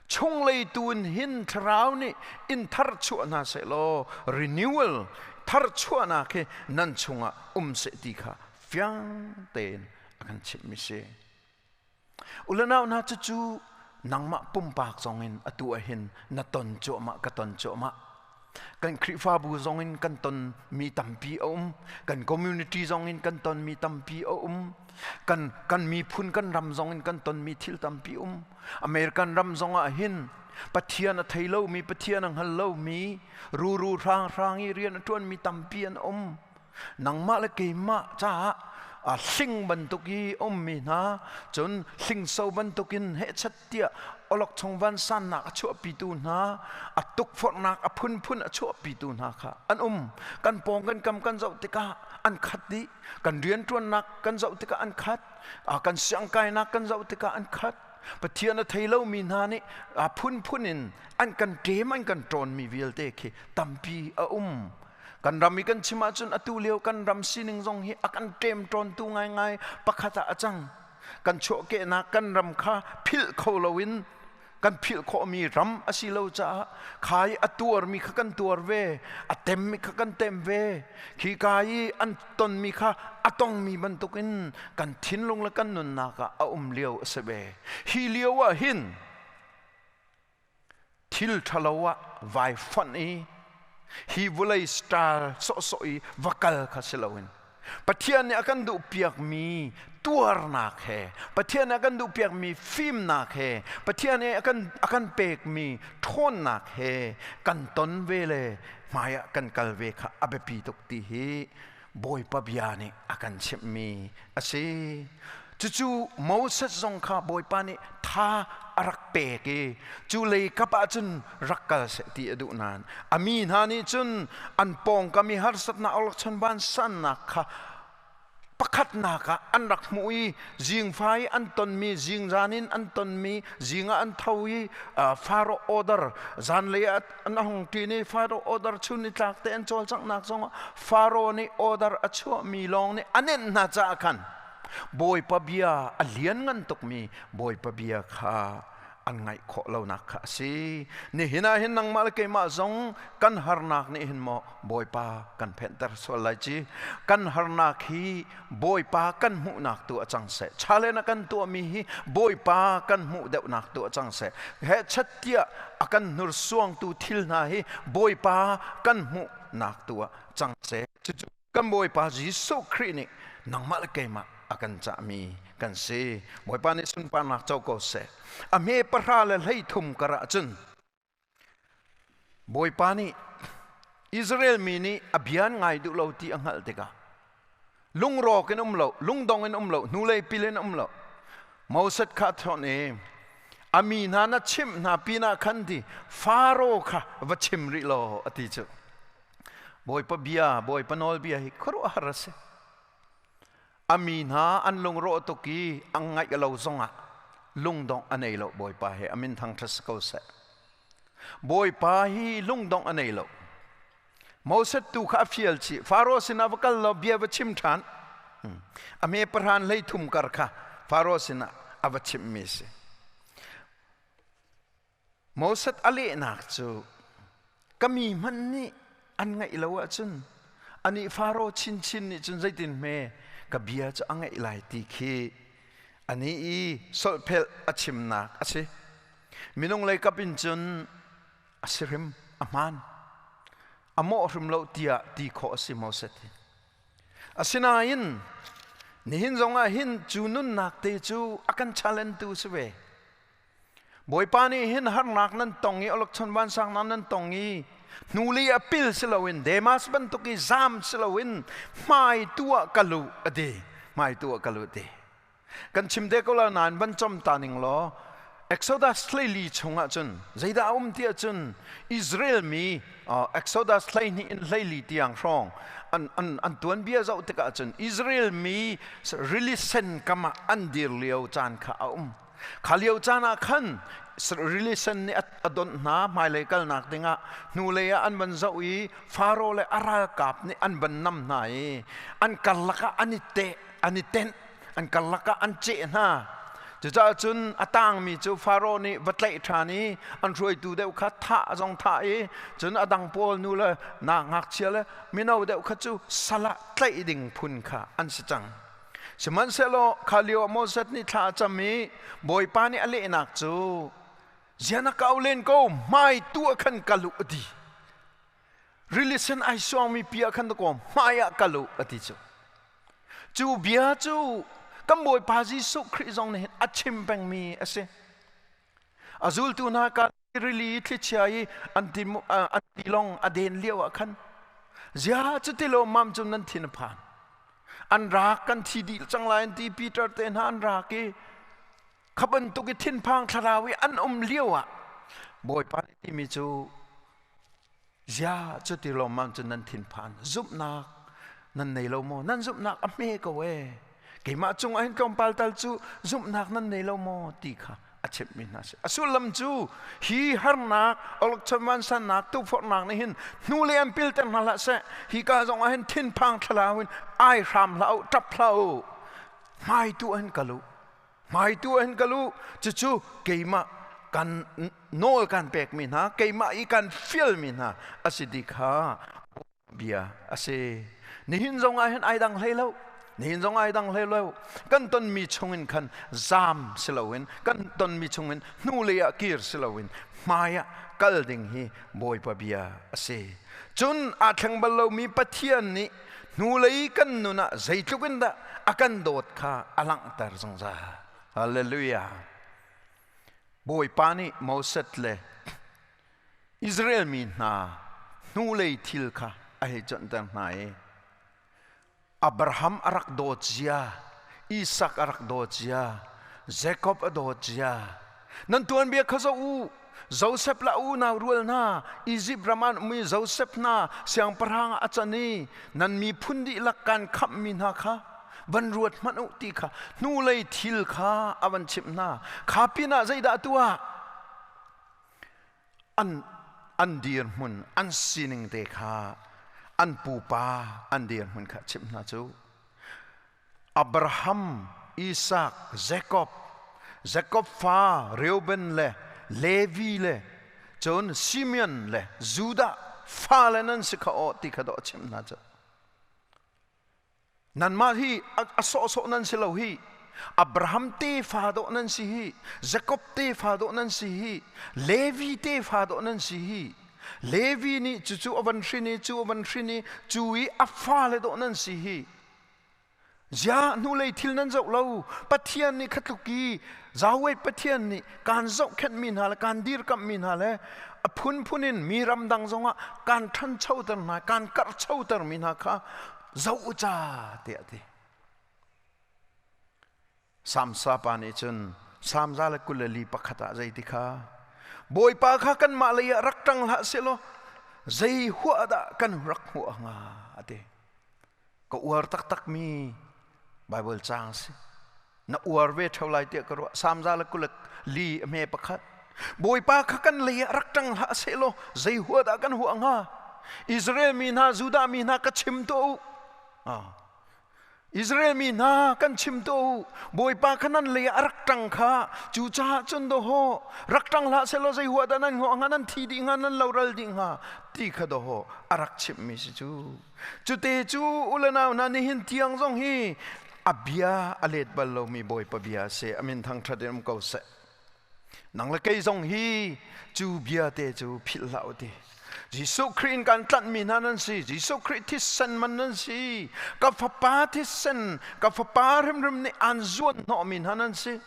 Chunglei tu in hin thlarau nih in tharchuah hna sehlaw renewal tharchuahnak hi nan chungah um seh ti kha fiang tein a kan chimhmi si. Ulenau hna cucu nangmah pumpak zongin atu ah hin na ton cuahmah ka ton cuahmah. Kan Khrihfabu zongin kan ton mi tampi a um. Kan community zongin kan ton mi tampi a um. Kan kan miphun kan ram zongin kan ton mi thil tampi um. American ram zongah hin Pathian a thei lomi Pathian a hngal lomi ruru hrang hrang i rian a ṭuanmi tampi an um. Nangmah le keimah caah a hling bantuk i ummi hna cun hlingso bantukin hehchat tiah awlokchong vansannak a chuahpitu hna a tukforhnak a phunphun a chuahpitu hna kha an um. Kan pawng kan kam kan zoh tikah an khat dih. Kan rianṭuannak kan zoh tikah an khat. Kan siangkainak kan zoh tikah an khat. Pathian a thei lomi hna nih a phunphun in an kan ṭem an kan ṭawnmi vialte khi tampi a um. Kan ram i kan chim ahcun atu lio kan ram sining zong hi a kan ṭemṭawntu ngaingai pakhat ah a cang. Kan chuahkehnak kan ram kha philh kho loin kan philh khawhmi ram a si lo caah kha i a tuarmi kha kan tuar ve, a temmi kha kan tem ve. Khi ka i an tonmi kha a tongmi bantukin kan thinlung le kan nunnak ah a um lio a si ve. Hi lio ah hin Thil ṭhalo ah vai fonh i hi vawlei star sawhsawh i va kal kha si loin Pathian nih a kan duhpiakmi tuarnak he Pathian nih a kan duhpiakmi fimnak he Pathian nih a kan pekmi ṭhawnnak he kan ton ve le hmaiah kan kal ve kha a biapi tuk ti hi Bawipa bia nih a kan chimhmi a si. Cucu Moses zong kha Bawipa nih tha a rak pek i cu lei kap ah cun rak kal seh ti a duh nain a mi hna nih cun an pawngkam i harsatnak awlokchon vansannak kha pakhatnak ah an rak hmuh i zingfa i an tonmi zingzan in an tonmi zing ah an tho i Pharaoh order zanlei ah an hung ṭin i Pharaoh order chun ni tlak te an cawlcanghnak zongah Pharaoh nih order a chuahmi lawng nih a nenh hna caah khan Bawipa bia a lianngan tukmi Bawipa bia kha an ngaih khawh lonak kha a si. Nihin ah hin nangmah le keimah zong kan harnak nih hin maw Bawipa kan phenhter sual lai ci. Kan harnak hi Bawipa kan hmuhnak tu a cang seh. Challenge a kan tuahmi hi Bawipa kan hmuh deuhnak tu a cang seh. Hehchat tiah a kan hnursuangtu thil hna hi Bawipa kan hmuhnak tu ah cang seh. Cucu kan Bawipa Jesuh Khrih nih nangmah le keimah a kan cahmi kan si. Bawipa nih sunparnak co ko seh. A hme 13 kar ah cun Bawipa nih Israel mi nih a bia an ngai duh lo ti a hngalh tikah lungrawk in um lo, lungdong in um lo, hnulei pil in um lo. Moses kha a thawh i a mi hna na chimh hna pinah khan ti Faro kha va chim rih law a ti cu. Bawipa bia, Bawipa nawlbia hi khuaruahhar a si. A mi hna an lungrawh tuk i an ngaih lo zongah lungdongh a nei lo Bawipa he a min thangṭhat si ko seh. Bawipa hi lungdongh a nei lo. Moses tu kha a fial chih. Faro sinah va kal law bia va chim ṭhan. A hme pahran 13 kar kha Faro sinah a va chimhmi si. Moses a lehnak cu ka mi hmanh nih an ngaih lo ahcun anih Faro chinchin nih cun zeitin hme Ka bia cu a ngaih lai ti khi ani i solhphelh a chimnak a si. Minung lei kap in cun a si hrim, a hmaan. A mawh hrim lo tiah ti khawh a si Moses hi. Asinain nihin zongah hin cu nunnak te cu a kan challenge tu si ve. Bawipa nih hin harnak nan tong i awlokchon vansangnak nan tong i hnulei a pil si loin Demas bantuk i zam si loin hmai tu ah ka lu a ti. Hmai tu ah ka lu ti. Kan chim te ko la nain van com ta ning law Exodus 14 chungah cun zeidah a um ti ahcun Israel mi Exodus 12 in 14 tiang hrawng an an an tuanbia zoh tikah cun Israel mi rili sen kam ah an dir lio caan kha a um. Kha lio caan ah khan rili sen nih a donh hna hmailei kalnak dingah hnulei ah an van zoh i Faro le a ralkap nih an van nam hna i an karlak ah an i teh an i tenh an karlak ah an ceh hna. Cucaah cun a tangmi cu Faro nih va tlaih ṭhan i an hruaitu deuh kha thah zong thah i cun a dang pawl nu le na ngakchia le mino deuh kha cu sal ah tlaih ding phun kha an si cang. Sihmanhsehlaw kha lio ah Moses nih thla a cam i Bawipa nih a lehnak cu zian a kau len ko hmai tu ah khan kal u a ti. Rili sen ai suangmi pi ah khan dakaw hmai ah kal u a ti cu. Cu bia cu kan Bawipa Jesuh Khrih zong nih hin a chim pengmi a si. A zultu hna ka rili thlichia i an ti an tilong a den lio ah khan zia cuti lo mam cu nan thin a phan. An rak kan thi dih cang lai an ti Peter te hna an rak i kha bantuk i thinphang thlarau i an um lio ah Bawipa nih timi cu Zia cuti lawmmam cun nan thinphan zumhnak nan nei lo maw? Nan zumhnak a hme ko ee. Keimah cungah hin tlawmpal tal cu zumhnak nan nei lo maw ti kha a chimhmi hna si. A sullam cu hi harnak, awlokchon vansannak, tukforhnak nih hin hnulei an pilter hna hlah seh. Hi ka zong ah hin thinphang thlalau in ai hram hlah u, ṭap hlah u. Hmai tu ah hin kal u. Hmaitu ah hin kal u. Cucu keimah kan nawl kan pekmi hna, keimah i kan fialmi hna a si ti kha bia a si. Nihin zong ah hin ai dang hlei lo. Nihin zong ai dang hlei lo. Kan tonmi chungin khan zaam si loin, kan tonmi chungin hnulei ah kir si loin hmai ah kal ding hi Bawipa bia a si. Cun aa thleng bal lomi Pathian nih hnulei kan nun ah zeitluk in dah a kan dawt kha a langhter zungzal. Hallelujah. Bawipa nih Moses le Israel mi hna hnulei thil kha a hei conhter hna i Abraham a rak dawt zia, Isak a rak dawt zia, Jacob a dawt zia. Nan tuanbia kha zoh u. Joseph le a unau rual hna Izipt ram ah an um i Joseph hna siangpahrang ah a can i nan miphun dihlak kan khamhmi hna kha van ruat hmanh u ti kha hnulei thil kha a van chimh hna. Kha pinah zeidah tuah? An an dirhmun an sining te kha an pupa an dirhmun kha chimh hna cu. Abraham, Isak, Jakob, Jakob fa Reuben le Levi le cun Simeon le Judah fale nan si kha aw ti kha dawh a chimh hna cu. Nanmah hi a sawhsawh nan si lo hi. Abraham tefa dawh nan si hi. Jakob tefa dawh nan si hi. Levi tefa dawh nan si hi. Levi nih cucu a van hrin i cu a van hrin i cu i a fale dawh nan si hi. Ziah hnulei thil nan zoh lo? Pathian nih kha tluk i Yahweh Pathian nih kaan zohkhenhmi hna le kaan dirkamhmi hna le a phunphun in mi ramdang zongah kaan ṭhanchoter hna, kaan karhchotermi hna kha zoh u ca tiah a ti. Samsa pa nih cun Salm 121 ah zeiti kha Bawipa kha kanmah lei ah rak ṭang hlah sehlaw zei huah dah kan rak hmuh hnga a ti. Ka uar taktakmi Baibal caang si. Na uar ve ṭheo lai tiah ka ruah. Salm 124 a hme pakhat. Bawipa kha kan lei ah rak ṭang hlah sehlaw zei huah dah kan huah hnga? Israel mi hna, Judah mi hna ka chim tuah u. Ah. Israel mi hna kan chim tuah u, Bawipa kha nan lei ah a rak ṭang kha, cucaah cun dawhaw rak ṭang hlah sehlaw zei huah dah nan hnawh hnga, nan thi dih hnga, nan loral dih hnga, ti kha dawhaw a rak chimhmi si cu. Cute cu u le nau hna nihin tiang zong hi a bia a let bal lomi Bawipa bia a si. A min thangṭhat in um ko seh. Nang le kei zong hi cu bia te cu philh hlah u ti. Jesuh Khrih in kan tlanhmi hna nan si. Jesuh Khrih thisen man nan si. Ka fapa thisen, ka fapa hrimhrim nih aan zuan hnawhmi hna nan si.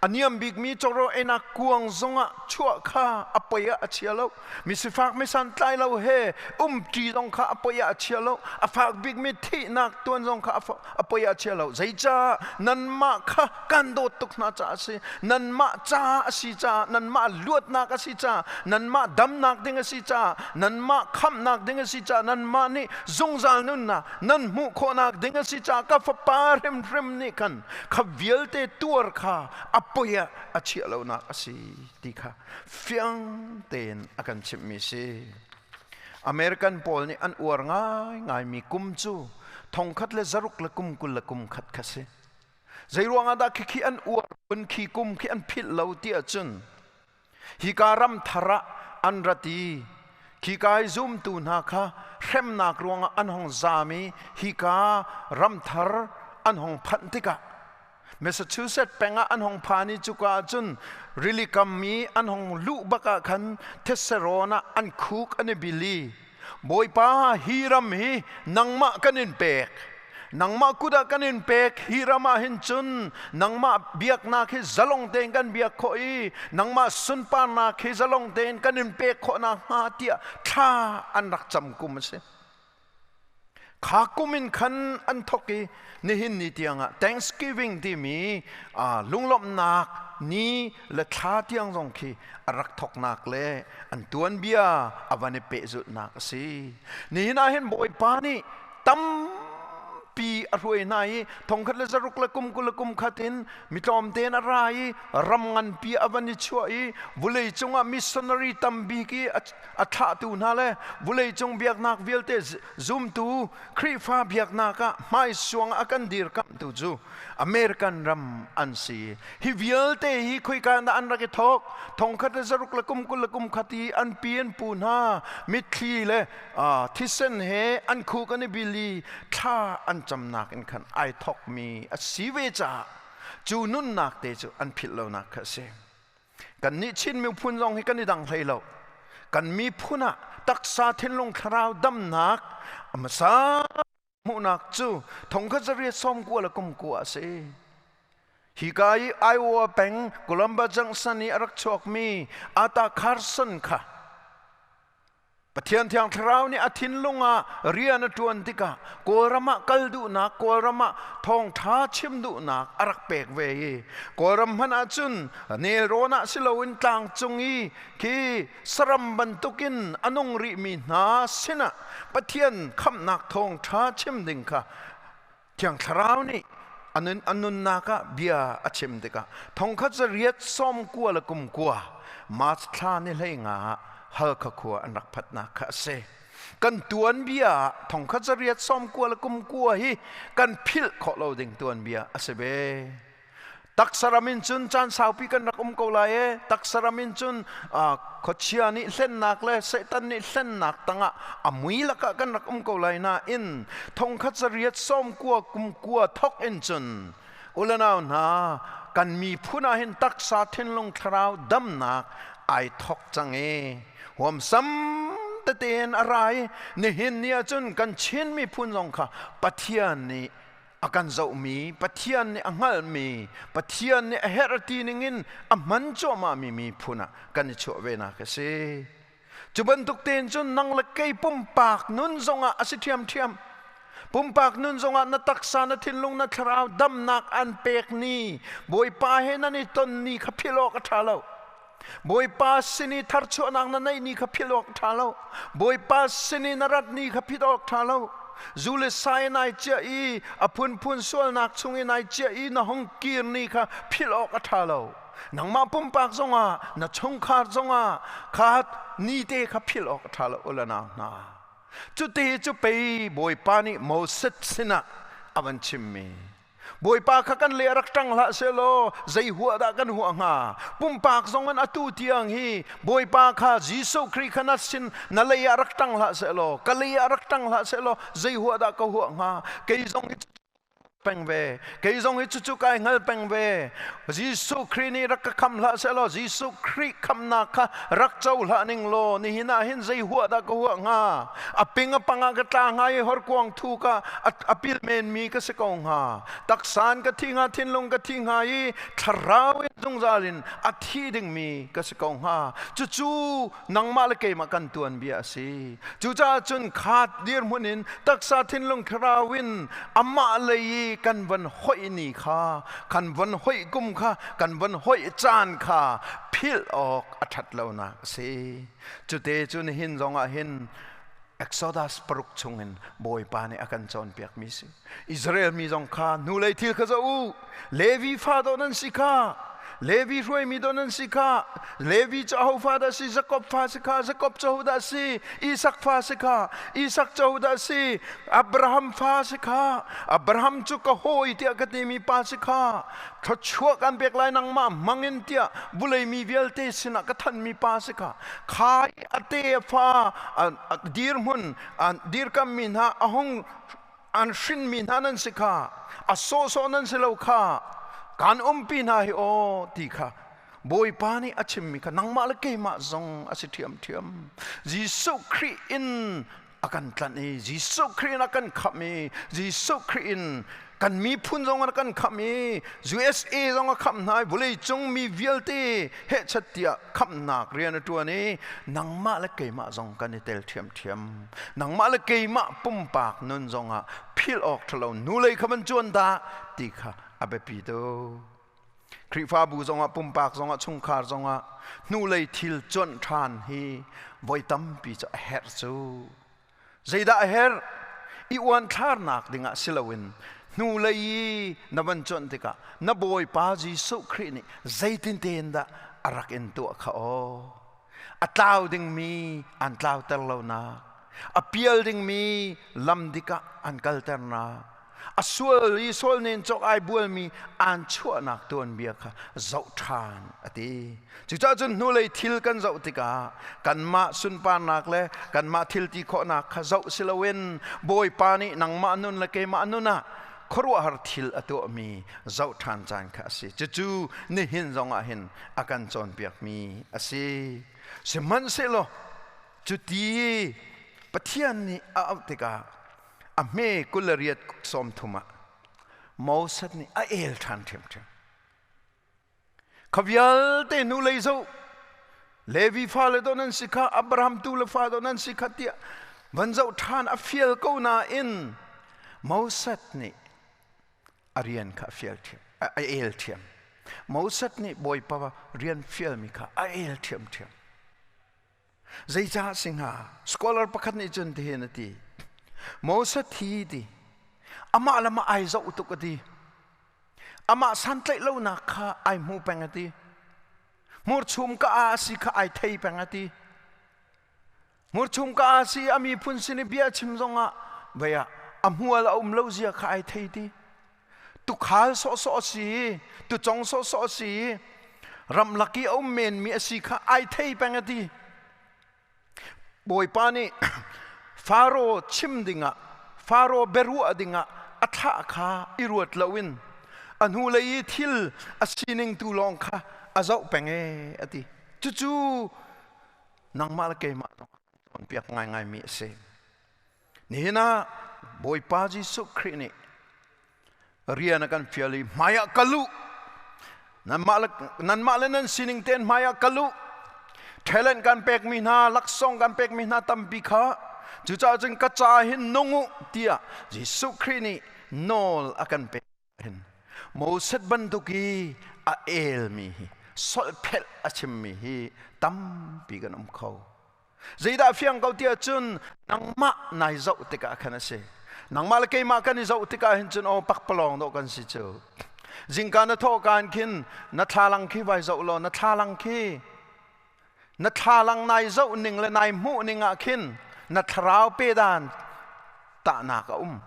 A niam bikmi cawraw einak kuang zongah chuah kha a poi ah a chia lo. Misifak misantlai lo he umṭi zong kha a poi ah a chia lo. A fak bikmi thihnak tuan zong kha a poi ah a chia lo. Zeicah nanmah kha kan dawt tuk hna caah a si. Nanmah ca a si caah, nanmah luatnak a si caah, nanmah damnak ding a si caah, nanmah khamhnak ding a si caah, nanmah nih zungzal nunnak nan hmuh khawhnak ding a si caah ka fapa hrimhrim nih khan kha vialte tuar kha a poi ah a chiah lonak a si ti kha fiang tein a kan chimhmi si. American pawl nih an uar ngaingaimi kum cu thongkhat le zaruk le kum 20 le kum khat kha si. Zeiruang ah dah khikhi an uar phun khi kum khi an philh lo ti ahcun hika ram thar ah an rat i khika i zumtu hna kha hremnak ruangah an hong zaam i hika ram thar an hong phanh tikah Massachusetts peng ah an hong phan i cuka ah cun rili kam i an hong luh bak ah khan thetserawn ah an khuk an i bil i Bawipa, hi ram hi nangmah kan in pek. Nangmah kut ah kan in pek. Hi ram ah hin cun nangmah biaknak hi zalong tein kan biak khawh i nangmah sunparnak hi zalong tein kan in pek khawh nakhnga tiah thla an rak cam kum a si. Kha kum in khan an thawk i nihin ni tiangah Thanksgiving timi lunglawmhnak ni le thla tiang zong khi a rak thawknak le an tuanbia a van i pehzulhnak a si. Nihin ah hin Bawipa nih tampi a hruai hna i thongkhat le zaruk le kum 20 le kum khat in mi tlawmte in a ra i ram nganpi a van i chuah i vulei cungah missionary tambik i a thlahtu hna le vuleicung biaknak vialte zumtu Khrihfa biaknak ah hmaisuang a kan dirkamhtu cu American ram an si. Hi vialte hi khoika dah an rak i thawk? Thongkhat le zaruk le kum 20 le kum khat i an pi an pu hna mitthli le thisen he an khuk an i bil i thla an camnak in khan ai thawkmi a si ve caah cu nunnak te cu an philh lonak kha a si. Kannih Chin miphun zong hi kan i dang hlei lo. Kan miphun ah taksa thinlung thlarau damnak a hmasa hmuhnak cu thongkhat zariat 90 le kum kua a si. Hika i Iowa peng Columbus Junction i a rak chuakmi Ata Carson kha Pathian Thiang Thlarau nih a thinlung ah rian a ṭuan tikah Kawlram ah kal duhnak, Kawlram ah thawngṭha chim duhnak a rak pek ve i Kawlram hmanh ahcun nelrawn ah si loin tlangcung i khi saram bantukin a nung rihmi hna sinah Pathian khamhnak thawngṭha chim ding kha Thiang Thlarau nih a nunnak ah bia a chim tikah thongkhat zariat 90 le kum kua March thla ni 15 ah Halkha khua an rak phatnak kha a si. Kan tuanbia ah thongkhat zariat 90 le kum kua hi kan philh khawh lo ding tuanbia a si ve. Taksaram in cun caan saupi kan rak um ko lai e. Taksaram in cun khuachia nih hlennak le Satan nih hlennak tangah a mui lakah kan rak um ko lai nain thongkhat zariat 90 kum kua thok in cun ulanau hna kan miphun ah hin taksa thinlung thlarau damnak ai thok cang e. Huamsam tete in a ra i nihin ni ahcun kan Chin miphun zong kha Pathian nih a kan zohmi Pathian nih a hngalhmi Pathian nih a herh ti ningin a hman cuahmahmi miphun ah kan i chuah venak a si. Cu bantuk tein cun nang le kei pumpak nun zongah a si ṭhiamṭhiam. Pumpak nun zongah na taksa, na thinlung, na thlarau damnak an pek ni Bawipa he nan i ton ni kha philh awk a ṭha lo. Bawipa sin i tharchuahnak na neih ni kha philh awk ṭha lo. Bawipa sin i na rat ni kha philh awk ṭha lo. Zu le sa in ai ciah i a phunphun sualnak chung in ai ciah i na hung kir ni kha philh awk a ṭha lo. Nangmah pumpak zongah, na chungkhar zongah kha ni te kha philh awk a ṭha lo u le nau hna. Cuti cu pei Bawipa nih Moses sinah a A van chimmi. Bawipa kha kan le rak ṭang hlah sehlaw zei huah dah kan huah hnga? Pumpak zong in atu tiang hi Bawipa kha Jesuh Khrih kha na sin na lei ah rak ṭang hlah sehlaw, ka lei ah rak ṭang hlah sehlaw zei huah dah ka huah hnga? Kei zong hi peng ve. Kei zong hi cucu kai hngal peng ve. Jesuh Khrih nih rak ka kham hlah sehlaw Jesuh Khrih khamnak kha rak co hlah ning law nihin ah hin zei huah dah ka huah hnga? A ping a pang ah ka tla hnga i horkuang thu ka a pil menmi ka si ko hnga. Taksan ka thi hnga, thinlung ka thi hnga i thlarau in zungzal in a thi dingmi ka si ko hnga. Cucu nangmah le keimah kan tuanbia a si. Cucaah cun kha dirhmun in taksa thinlung thlarau in amah lei i kan van hoih ni kha, kan van hoih kum kha, kan van hoih caan kha philh awk a ṭhat lonak a si. Cute cu nihin zongah hin Exodus 6 chungin Bawipa nih a kan cawnpiakmi si. Israel mi zong kha hnulei thil kha zoh u. Levi fa dawh nan si kha. Levi hruaimi dawh nan si kha. Levi cu aho fa dah si? Jakob fa si kha. Jakob cu aho dah si? Isak fa si kha. Isak cu aho dah si? Abraham fa si kha. Abraham cu ka hawi tiah ka timi pa si kha. Thluachuah kan pek lai nangmah hmangin tiah vulei mi vialte sinah ka thanmi pa si kha. Kha i a tefa dirhmun dirkammi hna a hung an hrinmi hna nan si kha, a sawhsawh nan si lo kha, kan umpi hna hi aw ti kha Bawipa nih a chimmi kha nangmah le keimah zong a si ṭhiamṭhiam. Jesuh Khrih in a kan tlanh i Jesuh Khrih in a kan khamh i Jesuh Khrih in kan miphun zong a kan khamh i USA zong a khamh hna i vawleicung mi vialte hehchat tiah khamhnak rian a ṭuan i nangmah le keimah zong kan i tel ṭhiamṭhiam. Nangmah le keimah pumpak nun zongah philh awk ṭhalo hnulei kha van cuan dah ti kha a biapi tuk. Khrihfabu zongah pumpak zongah chungkhar zongah hnulei thil cuanh ṭhan hi voi tampi cu a herh cu. Zeidah a herh? I uanthlarnak dingah si loin hnulei i na van cuanh tikah na Bawipa Jesuh Khrih nih zeitin tein dah a rak in tuah kha aw. A tlau dingmi an tlauter lonak, a pial dingmi lam dik ah an kalternak, a sual i sual nen cawk ai bualmi aan chuahnak tuanbia kha zoh ṭhan a ti. Cucaah cun hnulei thil kan zoh tikah kanmah sunparnak le kanmah thil ti khawhnak kha zoh si loin Bawipa nih nangmah nun le keimah nun ah khuaruahhar thil a tuahmi zoh ṭhan caan kha a si. Cucu nihin zongah hin a kan cawnpiakmi a si. Sihmanhsehlaw cuti Pathian nih a auh tikah a hme 28 30 ah Moses nih a el ṭhan ṭhiamṭhiam. Kha vialte hnu lei zoh Levi fale dawh nan si kha, Abraham tu le fa dawh nan si kha tiah van zoh ṭhan a fial ko nain Moses nih a rian kha a fial ṭhiam, a el ṭhiam. Moses nih Bawipa rian fialmi kha a el ṭhiamṭhiam. Zeicah si hnga? Scholar pakhat nih cun tihin a ti. Moses thi ti amah le mah ai zoh tuk a ti. Amah santlaih lonak kha ai hmu peng a ti. Hmurchum ka a si kha ai thei peng a ti. Hmurchum ka a si a miphun sin i bia chim zongah vei ah a hmual a um lo zia kha ai thei ti. Tukhal sawhsawh a si, tucong sawhsawh a si, ramlak i a um menmi a si kha ai thei peng a ti. Bawipa nih Faro chim dingah, Faro biaruah dingah a thlah kha i ruat loin a hnulei i thil a sining tu lawng kha a zoh peng ee a ti. Cucu nangmah le keimah zong cawnpiak ngaingaimi a si. Nihin ah Bawipa Jesuh Khrih nih rian a kan fial i hmaiah kal u. Nanmah le nan sining tein hmaiah kal u. Talent kan pekmi hna, laksawng kan pekmi hna tampi kha cucaah cun ka ca hin nung u tiah Jesuh Khrih nih nawl a kan pek hin Moses bantuk i a elmi hi solphelh a chimmi hi tampi kan um kho. Zeidah fiang ko tiah cun nangmah nai zoh tikah khan a si. Nangmah le keimah kan i zoh tikah hin cun aw pakpalawng dawh kan si cu. Zingka na thawh kaan khin na thlalang khi vai zoh law na thlalang khi na thlalang nai zoh ning le nai hmuh ning ah khin na thlarau pe dan tahnak a um.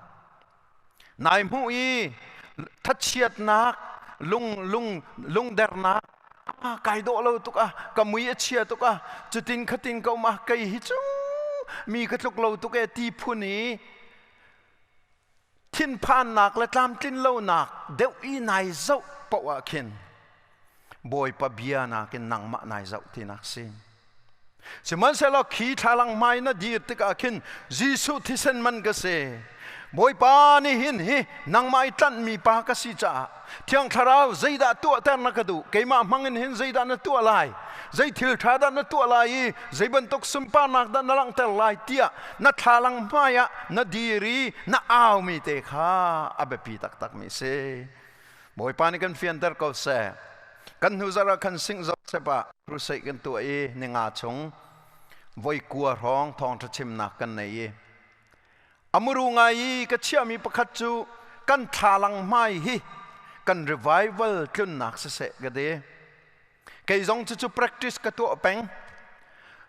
Nai hmuh i thachiatnak, lung lung lungdernak, ah kai dawh lo tuk ah, ka mui a chia tuk ah, cutin khatin ka um ah, kei hi cu mi ka tluk lo tuk e ti phun i thinphannak le tlamtlin lonak deuh i nai zoh paoh ah khin Bawipa bia nakin nangmah nai zoh tinak si. Sihmanhsehlaw khi thlalang hmai na dir tikah khin Jesuh thisen man ka si. Bawipa nih hin hi nangmah i tlanhmi pa ka si caah Thiang Thlarau zeidah tuahter na ka duh? Keimah hmangin hin zeidah na tuah lai? Zei thil ṭha dah na tuah lai i zei bantuk sunparnak dah na langhter lai tiah na thlalang hmai ah na dir i na aumi te kha a biapi taktakmi a si. Bawipa nih kan fianter ko seh. Kan hnu zarh ah khan Sing Joseph ah crusade kan tuah i ninga chung voi kua hrawng thawngṭha chimnak kan nei i a muru ngai i ka chiahmi pakhat cu kan thlalang hmai hi kan revival tlunnak siseh ka ti. Kei zong cucu practice ka tuah peng.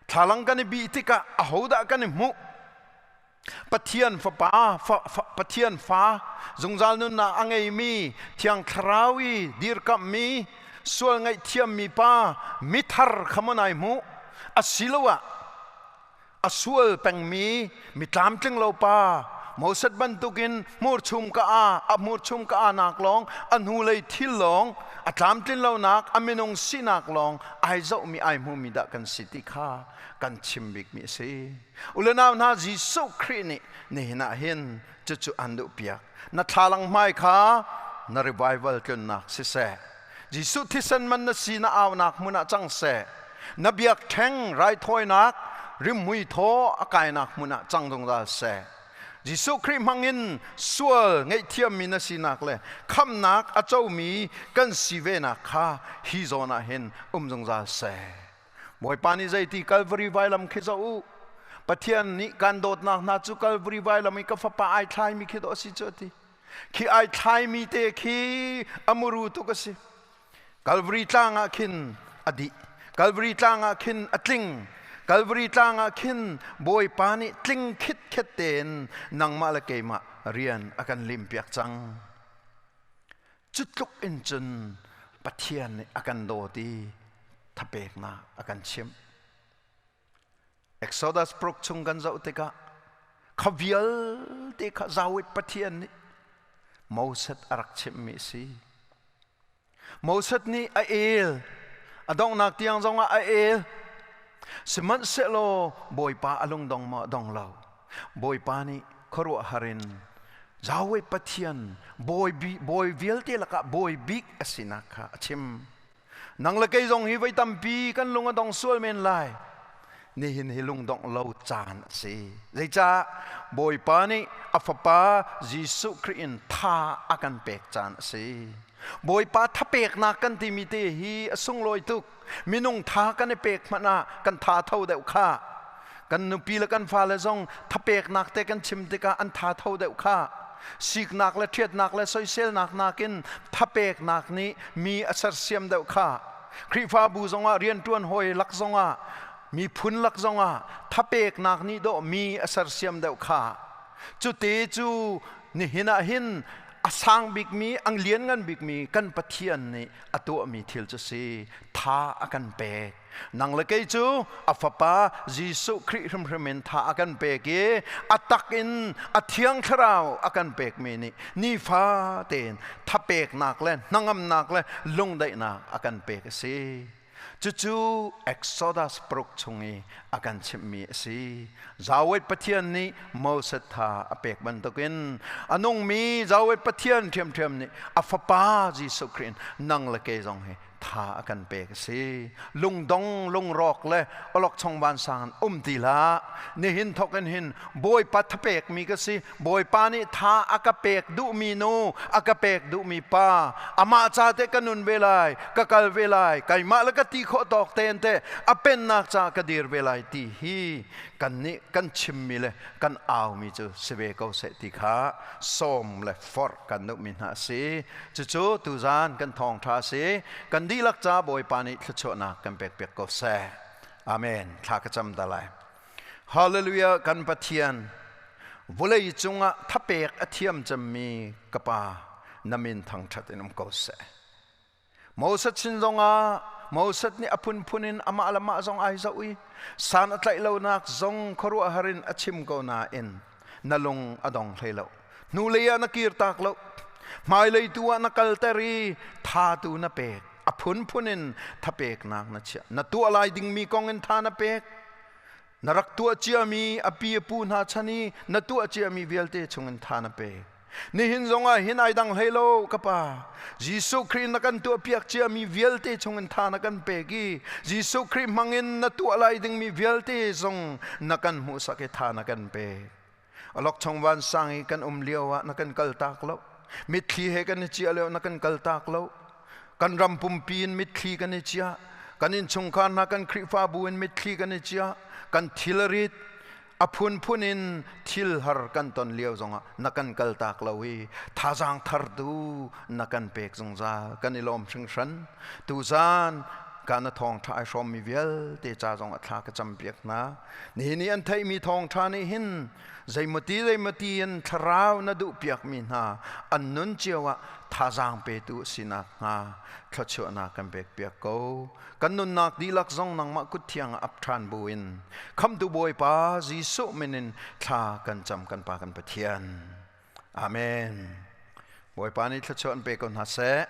Thlalang kan i bih tikah ahodah kan i hmuh? Pathian Fapa, Pathian Fa, zungzal nunnak a ngeimi, Thiang Thlarau i dirkamhmi, sual ngaihthiammi pa, mithar kha maw nai hmuh? Asiloah a sual pengmi, mi tlamtling lo pa, Moses bantukin hmurchum ka a, a hmurchum ka a nak lawng, a hnulei thil lawng, a tlamtlin lonak, a minung sinak lawng ai zohmi, ai hmumi dah kan si ti kha kan chim bikmi a si. Ulenau hna, Jesuh Khrih nih nihin ah hin cucu an duhpiak. Na thlalang hmai kha na revival tlunnak siseh. Jesuh thisen man na si na aunak hmun ah cang seh. Na biakṭheng raithawinak rimhmui thaw a kainak hmun ah cang zungzal seh. Jesuh Khrih hmangin sual ngaihthiammi na sinak le khamnak a comi kan si venak kha hi zawn ah hin um zungzal seh. Bawipa nih zeiti Kalvari vailam khi zoh u. Pathian nih kan dawtnak hna cu Kalvari vailam i ka fapa ai thlaimi khi dawh a si cu a ti. Khi ai thlaimi te khi a muru tuk a si. Kalvari tlang ah khin a dih. Kalvari tlang ah khin a tling. Kalvari tlang ah khin Bawipa nih tling khitkhet tein nangmah le keimah rian a kan limpiak cang. Cu tluk in cun Pathian nih a kan dawt i thapeknak a kan chimh. Exodus pruk chung kan zoh tikah kha vialte kha Zawit Pathian nih Moses a rak chimhmi a si. Moses nih a el, a donghnak tiang zongah a el. Sihmanhsehlaw Bawipa a lungdong maw dong lo. Bawipa nih khuaruahhar in Yahweh Pathian bawi, bawi vialte lakah bawi bik a sinak kha a chim. Nang le kei zong hi voi tampi kan lung a dong sual men lai. Nihin hi lungdongh lo caan a si. Zeicah Bawipa nih a Fapa Jesuh Khrih in tha a kan pek caan a si. Bawipa thapeknak kan timi te hi a sunglawi tuk. Minung tha kan i pek hmanh ah kan tha tho deuh kha. Kan nupi le kan fale zong thapeknak te kan chim tikah an tha tho deuh kha. Siknak le ṭhiatnak le soiselnak nakin thapeknak nih mi a sersiam deuh kha. Khrihfabu zongah rianṭuan hawi lak zongah miphun lak zongah thapeknak nih dawh mi a sersiam deuh kha. Cute cu nihin ah hin a sang bikmi, ang lianngan bikmi kan Pathian nih a tuahmi thil cu si. Tha a kan pek. Nang le kei cu a Fapa Jesuh Khrih hrimhrim in tha a kan pek i a tak in a Thiang Thlarau a kan pekmi nih nifa tein thapeknak le hnangamnak le lungdaihnak a kan pek a si. Cucu Exodus paruk chung i a kan chimhmi a si. Yahweh Pathian nih Moses tha a pek bantukin a nungmi Yahweh Pathian ṭhiamṭhiam nih a Fapa Jesuh Khrih in nang le kei zong hi tha a kan pek a si. Lungdong lungrawk le awlokchong vansang in um ti hlah. Nihin thawk in hin Bawipa thapekmi ka si. Bawipa nih tha a ka pek duhmi nu, a ka pek duhmi pa, amah ca te ka nun ve lai, ka kal ve lai, keimah le ka ti khawh tawk tein te a pennak ca ka dir ve lai ti hi kan nih kan chimmi le kan aumi cu si ve ko seh ti kha sawm le forh kan duhmi hna a si. Cucu tuzan kan thawngṭha a si. Kan dihlak ca Bawipa nih thluachuahnak kan pekpiak ko seh. Amen. Thla ka cam ta lai. Hallelujah kan Pathian. Vulei cungah thapek a thiam cemmi ka pa na min thangṭhat in um ko seh. Moses sin zongah Moses nih a phunphun in amah le mah zong ai zoh i san a tlaih lonak zong khuaruahhar in a chim ko nain na lung a dong hlei lo. Hnulei ah na kirtak lo. Hmailei tu ah na kalter i tha tu na pek. A phunphun in thapeknak na chiah. Na tuah lai dingmi kong in tha na pek. Na rak tuah ciami a pi a pu hna chan i na tuah ciami vialte chungin tha na pe. Nihin zongah hin ai dang hlei lo ka pa. Jesuh Khrih na kan tuah piak ciami vialte chungin tha na kan pek i Jesuh Khrih hmangin na tuah lai dingmi vialte zong na kan hmuhsak i tha na kan pek. Alok chung vansang i kan um lio ah na kan kaltak lo. Mitthli he kan i ciah lio na kan kaltak lo. Kan ram pumpi in mitthli kan i ciah. Kan innchungkhar hna kan Khrihfabu in mitthli kan i ciah. Kan thilrit a phunphun in thil har kan ton lio zongah na kan kaltak lo i thazaang thar tu na kan pek zungzal. Kan i lawm hringhran. Tuzaan ka na thawngṭha ai hrawmmi vialte ca zong a thla ka campiak hna. Nihin i an theihmi thawngṭha nih hin zeimawti zeimawti in thlarau na duhpiakmi hna an nun cio ah thazaang petu a si nakhnga thluachuahnak kan pekpiak ko. Kan nunnak dihlak zong nangmah kut thiang ah ap ṭhan buin Khamhtu Bawipa Jesuh min in thla kan cam kan Pa kan Pathian. Amen. Bawipa nih thluachuah an pe ko hna seh.